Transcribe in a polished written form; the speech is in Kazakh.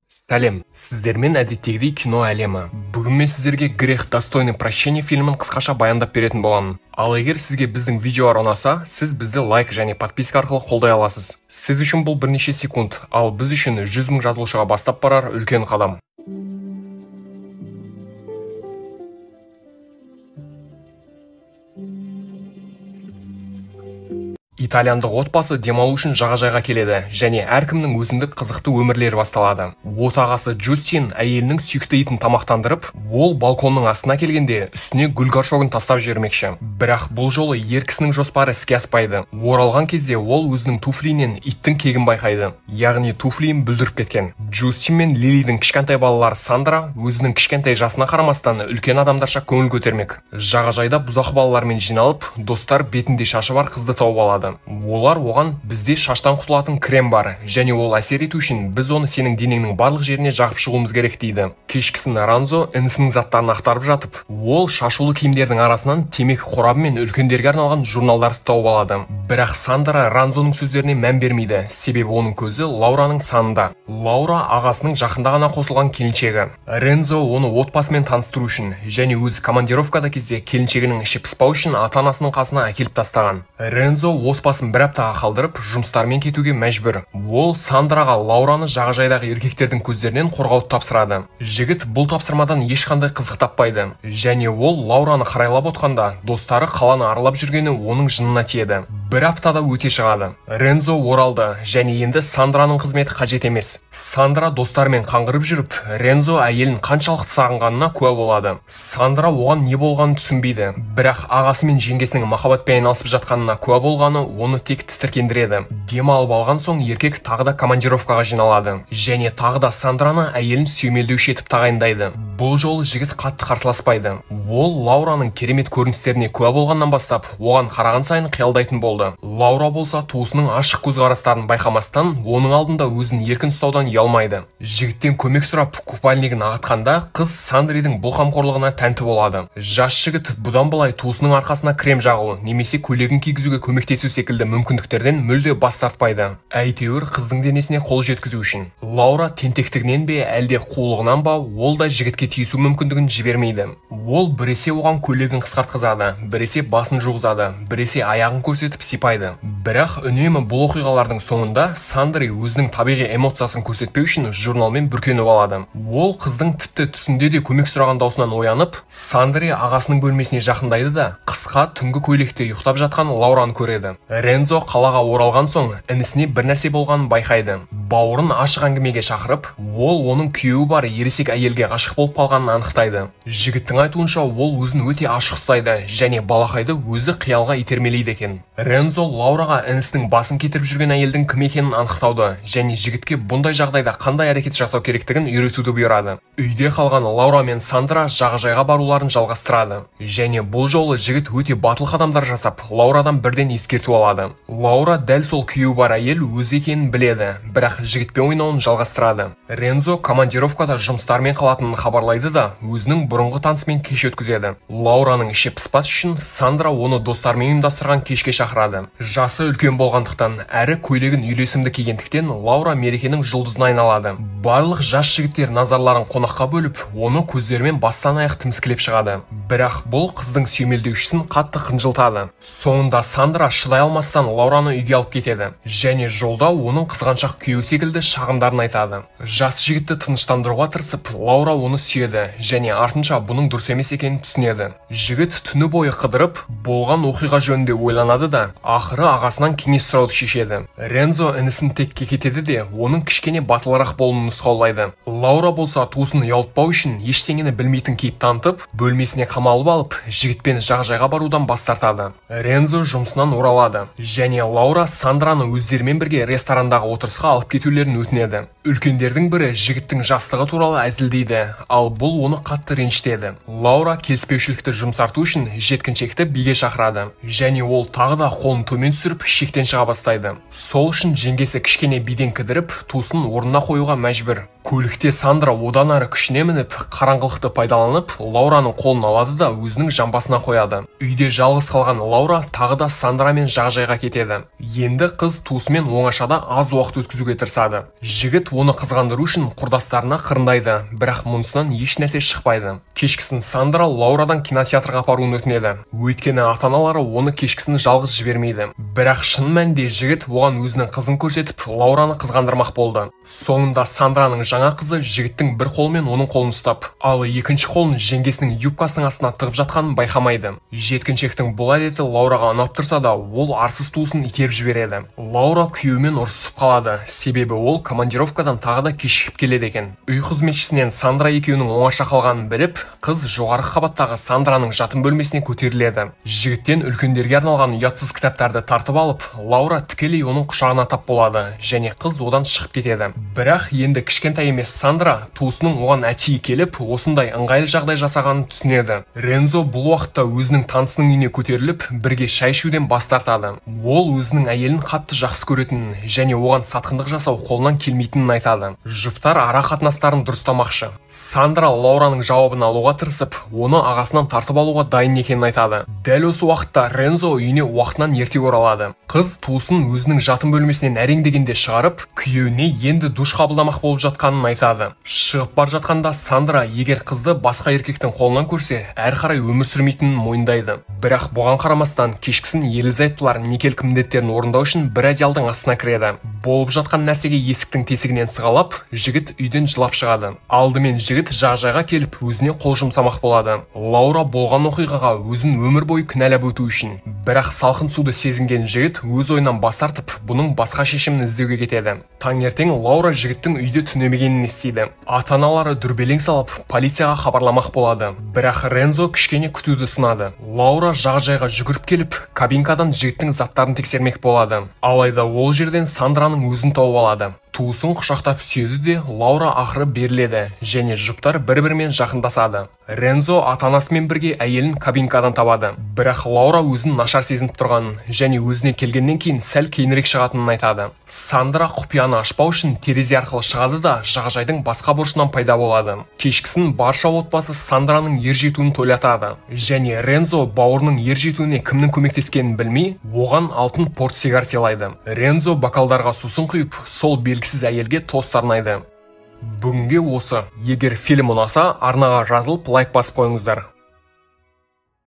Сәлем, сіздермен әдеттегідей кино әлемі. Бүгін мен сіздерге «Грех достойный прощения» фильмін қысқаша баяндап беретін боламын. Ал егер сізге біздің видеолар ұнаса, сіз бізді лайк және подписка арқылы қолдай аласыз. Сіз үшін бұл бірнеше секунд, ал біз үшін 100 мың жазылушыға бастап барар үлкен қадам. Итальяндық отбасы демалу үшін жағажайға келеді және әркімнің өзіндік қызықты өмірлері басталады. Отағасы Джустин әйелінің сүйікті итін тамақтандырып, ол балконның астына келгенде үстіне гүл горшогын тастап жібермекші. Бірақ бұл жолы ер кісінің жоспары іске аспайды. Оралған кезде ол өзінің туфлиінен иттің кегін байқайды. Яғни туфлиін бүлдіріп кеткен. Джустин мен Лилидің кішкентай балалары Сандра өзінің кішкентай жасына қарамастан үлкен адамдарша көңіл көтермек. Жағажайда бұзақы балалармен жиналып, достар бетінде шашы бар қызды тауып алады. Олар оған бізде шаштан құтылатын крем бар және ол әсер ету үшін біз оны сенің денеңнің барлық жеріне жағып шығуымыз керек дейді. Кешкісін Ранзо інісінің заттарын ақтарып жатып, ол шашулы киімдердің арасынан темекі қорабы мен үлкендерге арналған журналдарды тауып алады. Бірақ Сандра Ранзоның сөздеріне мән бермейді, себебі оның көзі Лаураның санында. Лаура ағасының жақында ғана қосылған келіншегі. Рензо оны отбасымен таныстыру үшін және өзі командировкада кезде келіншегінің іші пыспау үшін ата-анасының қасына әкеліп тастаған. Рензо отбасын бір аптаға қалдырып, жұмыстармен кетуге мәжбүр. Ол Сандраға Лаураны жағажайдағы еркектердің көздерінен қорғауды тапсырады. Жігіт бұл тапсырмадан ешқандай қызық таппайды. Және ол Лаураны қарайлап отқанда, достары қаланы аралап жүргені оның жынына тиеді. Бір аптада өте шығады. Рензо оралды және енді Сандраның қызметі қажет емес. Сандра достарымен қаңғырып жүріп, Рензо әйелін қаншалықты сағынғанына куә болады. Сандра оған не болғанын түсінбейді, бірақ ағасы мен жеңгесінің махаббатпен айналысып жатқанына куә болғаны оны тек тітіркендіреді. Демалып алған соң еркек тағы да командировкаға жиналады және тағы да Сандраны әйелін сүйемелдеуші етіп тағайындайды. Бұл жолы жігіт қатты қарсыласпайды. Ол Лаураның керемет көріністеріне куә болғаннан бастап, оған қараған сайын қиялдайтын болды. Лаура болса туысының ашық көзқарастарын байқамастан, оның алдында өзін еркін ұстаудан ұялмайды. Жігіттен көмек сұрап купальнигін ағытқанда, қыз Сандридің бұл қамқорлығына тәнті болады. Жас жігіт бұдан былай туысының арқасына крем жағу немесе көйлегін кигізуге көмектесу секілді мүмкіндіктерден мүлде бас тартпайды. Әйтеуір қыздың денесіне қол жеткізу үшін. Лаура тентектігінен бе, әлде қулығынан ба, ол да жігітке тиісу мүмкіндігін жібермейді. Ол біресе оған көйлегін қысқартқызады, біресе басын жуғызады, біресе аяғын көрсетіп сипайды. Бірақ үнемі бұл оқиғалардың соңында Сандри өзінің табиғи эмоциясын көрсетпеу үшін журналмен бүркеніп алады. Ол қыздың тіпті түсінде де көмек сұраған даусынан оянып, Сандри ағасының бөлмесіне жақындайды да, қысқа түнгі көйлекте ұйықтап жатқан Лаураны көреді. Рензо қалаға оралған соң інісіне бір нәрсе болғанын байқайды. Бауырын ашық әңгімеге шақырып, ол оның күйеуі бар ересек әйелге ғашық болып қалғанын анықтайды. Жігіттің айтуынша, ол өзін өте ашық ұстайды және балақайды өзі қиялға итермелейді екен. Рензо Лаураға інісінің басын кетіріп жүрген әйелдің кім екенін анықтауды және жігітке бұндай жағдайда қандай әрекет жасау керектігін үйретуді бұйырады. Үйде қалған Лаура мен Сандра жағажайға баруларын жалғастырады. Және бұл жолы жігіт өте батыл қадамдар жасап, Лаурадан бірден ескерту алады. Лаура дәл сол күйеуі бар әйел өзі екенін біледі, бірақ жігітпен ойнауын жалғастырады. Рензо командировкада жұмыстармен қалатынын хабарлайды да, өзінің бұрынғы танысымен кеш өткізеді. Лаураның іші пыспас үшін Сандра оны достарымен ұйымдастырған кешке шақырады. Жасы үлкен болғандықтан, әрі көйлегін үйлесімді кигендіктен Лаура мерекенің жұлдызына айналады. Барлық жас жігіттер назарларын қонаққа бөліп, оны көздерімен бастан аяқ тіміскілеп шығады. Бірақ бұл қыздың сүйемелдеушісін қатты қынжылтады. Соңында Сандра шыдай алмастан Лаураны үйге алып кетеді және жолда оның қызғаншақ күйеуі секілді шағымдарын айтады. Жас жігітті тыныштандыруға тырысып, Лаура оны сүйеді және артынша бұның дұрыс емес екенін түсінеді. Жігіт түні бойы қыдырып, болған оқиға жөнінде ойланады да, ақыры ағасынан кеңес сұрауды шешеді. Рензо інісін тек кекетеді де, оның кішкене батылырақ болуын нұсқаулайды. Лаура болса туысын ұялтпау үшін ештеңені білмейтін кейіп танытып, бөлмесіне қамалып алып, жігітпен жағажайға барудан бас тартады. Рензо жұмысынан оралады және Лаура Сандраны өздерімен бірге ресторандағы отырысқа алып кетулерін өтінеді. Үлкендердің бірі жігіттің жастығы туралы әзілдейді, ал бұл оны қатты ренжітеді. Лаура келіспеушілікті жұмсарту үшін жеткіншекті биге шақырады және ол тағы да қолын төмен түсіріп шектен шыға бастайды. Сол үшін жеңгесі кішкене биден кідіріп, туысын орнына қоюға мәжбүр. Көлікте Сандра одан ары күшіне мініп, қараңғылықты пайдаланып, Лаураның қолын алады алады да өзінің жамбасына қояды. Үйде жалғыз қалған Лаура тағы да Сандрамен жағажайға кетеді. Енді қыз туысымен оңашада аз уақыт өткізуге тырысады. Жігіт оны қызғандыру үшін құрдастарына қырындайды, бірақ мұнысынан еш нәрсе шықпайды. Кешкісін Сандра Лаурадан кинотеатрға апаруын өтінеді. Өйткені ата-аналары оны кешкісін жалғыз жібермейді. Бірақ шын мәнінде жігіт оған өзінің қызын көрсетіп, Лаураны қызғандырмақ болды. Соңында Сандраның жаңа қызы жігіттің бір қолымен оның қолын ұстап, ал екінші қолын жеңгесінің юбкасының астына тығып жатқанын байқамайды. Жеткіншектің бұл әдеті Лаураға ұнап тұрса да, ол арсыз туысын итеріп жібереді. Лаура күйеуімен ұрысып қалады, себебі ол командировкадан тағы да кешігіп келеді екен. Үй қызметшісінен Сандра екеуінің оңаша қалғанын біліп, қыз жоғарғы қабаттағы Сандраның жатын бөлмесіне көтеріледі. Жігіттен үлкендерге арналған ұятсыз кітаптарды тартып алып, Лаура тікелей оның құшағына тап болады және қыз одан шығып кетеді. Бірақ енді кішкентай емес Сандра туысының оған әтейі келіп, осындай ыңғайлы жағдай жасағанын түсінеді. Рензо бұл уақытта өзінің танысының үйіне көтеріліп, бірге шай ішуден бас тартады. Ол өзінің әйелін қатты жақсы көретінін және оған сатқындық жасау қолынан келмейтінін айтады. Жұптар ара қатынастарын дұрыстамақшы. Сандра Лаураның жауабын алуға тырысып, оны ағасынан тартып алуға дайын екенін айтады. Дәл осы уақытта Рензо үйіне уақытынан ерте оралады. Қыз туысын өзінің жатын бөлмесінен әрең дегенде шығарып, күйеуіне енді душ қабылдамақ болып жатқанын айтады. Шығып бара жатқанда Сандра егер қызды басқа еркектің қолынан көрсе, әрі қарай өмір сүрмейтінін мойындайды. Бірақ бұған қарамастан кешкісін ерлі-зайыптылар некелік міндеттерін орындау үшін бір одеялдың астына кіреді. Болып жатқан нәрсеге есіктің тесігінен сығалап, жігіт үйден жылап шығады. Алдымен жігіт жағажайға келіп өзіне қол жұмсамақ болады. Лаура болған оқиғаға өзін өмір бойы кінәлап өту үшін. Бірақ салқын суды сезінген жігіт өз ойынан бас тартып, бұның басқа шешімін іздеуге кетеді. Таңертең Лаура жігіттің үйде түнемегенін естиді. Ата-аналары дүрбелең салып, полицияға хабарламақ болады. Бірақ Рензо кішкене күтуді ұсынады. Лаура жағажайға жүгіріп келіп, кабинкадан жігіттің заттарын тексермек болады. Алайда ол жерден Сандраның өзін тауып алады. Туысын құшақтап сүйеді де, Лаура ақыры беріледі және жұптар бір-бірімен жақындасады. Рензо ата-анасымен бірге әйелін кабинкадан табады. Бірақ Лаура өзін нашар сезініп тұрғанын және өзіне келгеннен кейін сәл кейінірек шығатынын айтады. Сандра құпияны ашпау үшін терезе арқылы шығады да, жағажайдың басқа бұрышынан пайда болады. Кешкісін барша отбасы Сандраның ержетуін тойлатады. Және Рензо бауырының ержетуіне кімнің көмектескенін білмей, оған алтын портсигар сыйлайды. Рензо бокалдарға сусын құйып, сол белгісіз әйелге тост арнайды. Бүгінге осы. Егер фильм ұнаса, арнаға жазылып лайк басып қойыңыздар.